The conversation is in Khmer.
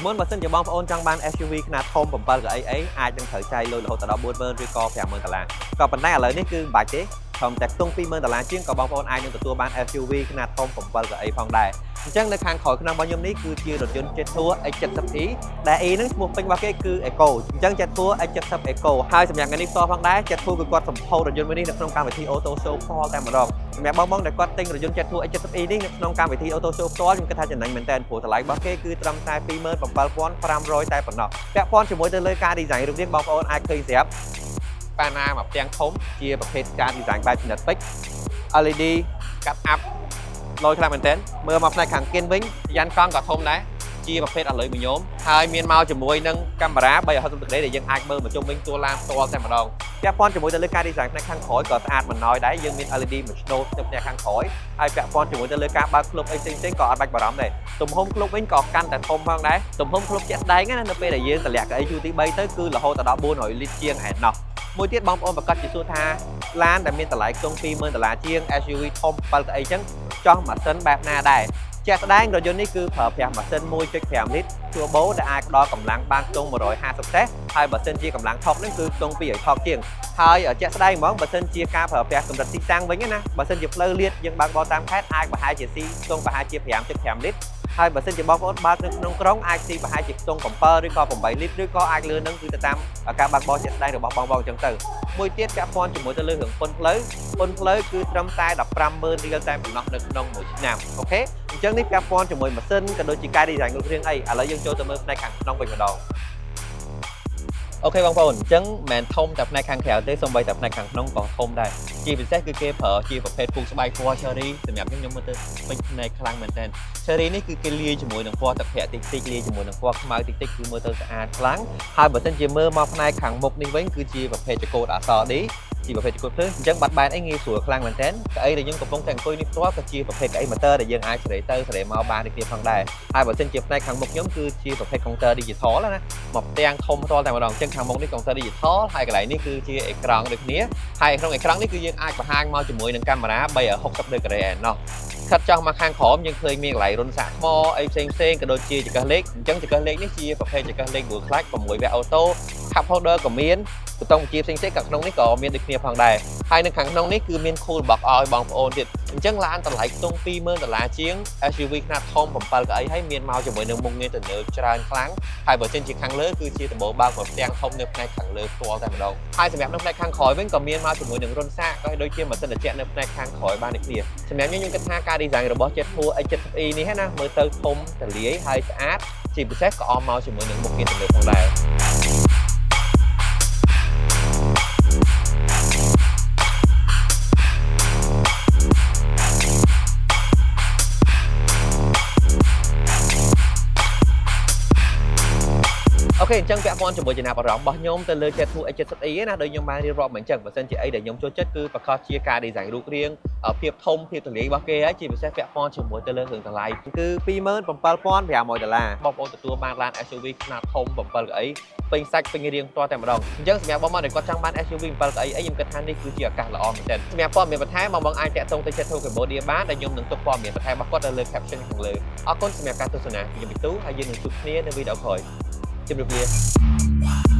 មុនបើសិនជាបងប្អូនចង់បាន SUV ខ្នាតធំ7កៅអីអីអាចនឹងត្រូវចាយលុយរហូតដល់40000ឬក៏50000ដុល្លារក៏ប៉ុន្តែឥឡូវនេះគឺមិនបាច់ទេត្រឹមតែខ្ទង់20000ដុល្លារជាងក៏បងប្អូនអាចនឹងទទួលបាន SUV ខ្នាតធំ7កៅអីផងដែរអញ្ចឹងនៅខាងក្រោយក្នុងរបស់ខ្ញុំនេះគឺជារថយន្ត Jetour X70e ដែល E ហ្នឹងឈ្មោះពេញរបស់គេគឺ Eco អញ្ចឹង Jetour X70 Eco ហើយសម្រាប់ថ្ងៃនេះផ្ទាល់ផងដែរ Jetour គឺគាត់សម្ពោធរថយន្តមួយនេះនៅក្នុងកម្មវិធី Auto Show ផ្ទាល់តែម្ដងសម្រាប់បងបងដែលគាត់ទិញរថយន្ត Jetour X70e នេះនៅក្នុងកម្មវិធី Auto Show ផ្ទាល់ខ្ញុំគិតថាចំណេញមែនទែនព្រោះតម្លៃរបស់គេគឺត្រឹមតែ27,500តែប៉ុណ្ណោះពាក់ព័ន្ធជាមួយទៅលើការ design រូបរាងបងប្អូនអាចឃើញស្រាប់ប៉ាណាមួយផ្ទាំងធំជាប្រភេទការ design បែបចំណិតពេជ្រ LED កាត់អាប់លយខ្លាំងមែនទែនមើលមកផ្នែកខាងគិនវិញយ៉ានកង់ក៏ធំដែរជាប្រភេទអាលុយមីញ៉ូមហើយមានមកជាមួយនឹងកាមេរ៉ា360ដឺក្រេដែលយើងអាចមើលមកជុំវិញតួឡានផ្ទាល់តែម្ដងពាក់ព័ន្ធជាមួយទៅលើការ design ផ្នែកខាងក្រោយក៏ស្អាតមិនណយដែរយើងមាន LED មួយឆ្នូតនៅផ្នែកខាងក្រោយហើយពាក់ព័ន្ធជាមួយទៅលើការបើកក្លុបអីផ្សេងៗក៏អត់បាច់បារម្ភដែរទំហំក្លុបវិញក៏កាន់តែធំផងដែរទំហំក្លុបជាក់ស្ដែងណានៅពេលដែលយើងតម្លាក់កៅអីជួរទី3ទៅគឺរហូតដល់400លីត្រជាងឯណោះមួយទៀតបងប្អូនប្រកាសជាសួរថាឡានដែលមានតម្លៃខ្ទង់20000ដុល្លារជាង SUV ធំ7កៅអីចឹងចោះម៉ាស៊ីនបែបណាដែរជាក់ស្ដែងរថយន្តនេះគឺប្រើប្រាស់ម៉ាស៊ីន1.5លីត្រ turbo ដែលអាចផ្ដល់កម្លាំងបានខ្ទង់150សេះហើយបើសិនជាកម្លាំងថុកហ្នឹងគឺខ្ទង់200ថុកជាងហើយជាក់ស្ដែងហ្មងបើសិនជាការប្រើប្រាស់កម្រិតទីតាំងវិញណាបើសិនជាផ្លូវលាតយើងបើកបរតាមខេត្តអាចប្រហែលជាស៊ីខ្ទង់ប្រហែលជា5.5លីត្រហើយបើសិនជាបងប្អូនបើកនៅក្នុងក្រុងអាចស៊ីប្រហែលជាខ្ទង់7ឬក៏8លីត្រឬក៏អាចលឿននឹងគឺទៅតាមការបើកបរជាក់ស្ដែងរបស់បងៗអញ្ចឹងទៅមួយទៀតពាក់ព័ន្ធជាមួយទៅលើរឿងពន្ធផ្លូវពន្ធផ្លូវគឺត្រឹមតែ150,000រៀលតែប៉ុណ្ណោះនៅក្នុងមួយឆ្នាំOK អញ្ចឹងនេះពាក់ព័ន្ធជាមួយម៉ាស៊ីនក៏ដូចជាការ design រូបរាងអីឥឡូវយើងចូលទៅមើលផ្នែកខាងក្នុងវិញម្ដង OK បងប្អូនអញ្ចឹងមិនមែនធំតែផ្នែកខាងក្រៅទេសូម្បីតែផ្នែកខាងក្នុងក៏ធំដែរជាពិសេសគឺគេប្រើជាប្រភេទពូកស្បែកពណ៌ cherry សម្រាប់ខ្ញុំខ្ញុំមើលទៅពេញភ្នែកខ្លាំងមែនទែន cherry នេះគឺគេលាយជាមួយនឹងពណ៌ទឹកប្រាក់តិចតិចលាយជាមួយនឹងពណ៌ខ្មៅតិចតិចគឺមើលទៅស្អាតខ្លាំងហើយបើសិនជាមើលមកផ្នែកខាងមុខនេះវិញគឺជាប្រភេទចង្កូតអក្សរ D ជាប្រភេទចង្កូតភ្លើងអញ្ចឹងបាត់បែនអីងាយស្រួលខ្លាំងមែនទែនកៅអីដែលខ្ញុំកំពុងតែអង្គុយនេះផ្ទាល់ក៏ជាប្រភេទកៅអី motor ដែលយើងអាចសេរីទៅសេរីមកបានដូចគ្នាផងដែរហើយបើសិនជាផ្នែកខាងមុខខ្ញុំគឺជាប្រភេទ counter digital ណាមកផ្ទាំងធំផ្ទាល់តែម្ដងអញ្ចឹងខាងមុខនេះ counter digital ហើយកន្លែងនេះគឺជាអេក្រង់ដូចគ្នាហើយក្នុងអេក្រង់នេះគឺយើងអាចបង្ហាញមកជាមួយនឹងកាមេរ៉ា360ដឺក្រេឯណោះខិតចង់មកខាងក្រោមយើងឃើញមានកន្លែងរុនសាកថ្មអីផ្សេងផ្សេងក៏ដូចជាចង្កឹះលេខអញ្ចឹងចង្កឹះលេខនេះជាប្រភេទចង្កឹះលេខ dual clutch 6វគ្គ auto cup holder ក៏មានប៊ូតុងបញ្ជាផ្សេងៗក៏ក្នុងនេះក៏មានដូចគ្នាផងដែរហើយនៅខាងក្នុងនេះគឺមាន cool box ឲ្យបងប្អូនទៀតអញ្ចឹងឡានតម្លៃខ្ទង់20000ដុល្លារជាង SUV ខ្នាតធំ7កៅអីហើយមានមកជាមួយនឹងមុខងារទំនើបច្រើនខ្លាំងហើយបើចេញជាខាងលើគឺជាដំបូលបើកមកផ្ទាំងធំនៅផ្នែកខាងលើផ្ទាល់តែម្ដងហើយសម្រាប់នៅផ្នែកខាងក្រោយវិញក៏មានមកជាមួយនឹងរន្ធសាកក៏ដូចជាម៉ាស៊ីនត្រជាក់នៅផ្នែកខាងក្រោយបានដូចគ្នាសម្រាប់ខ្ញុំខ្ញុំគិតថាការ design របស់ Jetour X70e នេះណាមើលទៅធំទលាយហើយស្អាតជាពិសេសក៏អមមកជាមួយនឹងមុខងារទំនើបផងដែរ OK អញ្ចឹងពាក់ព័ន្ធជាមួយចំណាប់អារម្មណ៍របស់ខ្ញុំទៅលើ Jetour X70e ណាដូចខ្ញុំបានរៀបរាប់មកអញ្ចឹងបើសិនជាអីដែលខ្ញុំចូលចិត្តគឺប្រកាសជាការ design រូបរាងភាពធំភាពទលាយរបស់គេហើយជាពិសេសពាក់ព័ន្ធជាមួយទៅលើរឿងតម្លៃគឺ27,500ដុល្លារបងប្អូនទទួលបានឡាន SUV ខ្នាតធំ7កៅអីពេញសាច់ពេញរាងផ្ទាល់តែម្ដងអញ្ចឹងសម្រាប់បងប្អូនដែលគាត់ចង់បាន SUV 7កៅអីអីខ្ញុំគិតថានេះគឺជាឱកាសល្អមែនទែនសម្រាប់ព័ត៌មានបន្ថែមបងបងអាចតាក់ទងទៅ Jetour Cambodia បានដែលខ្ញុំនឹងទុកព័ត៌មានបន្ថែមរបស់គាត់នៅលើ caption ខាងលើអរគុណសម្រាប់ការទស្សនាខ្ញុំពិទូហើយយើងនឹងជួបគ្នានៅវីដេអូក្រោយជម្រាបលា។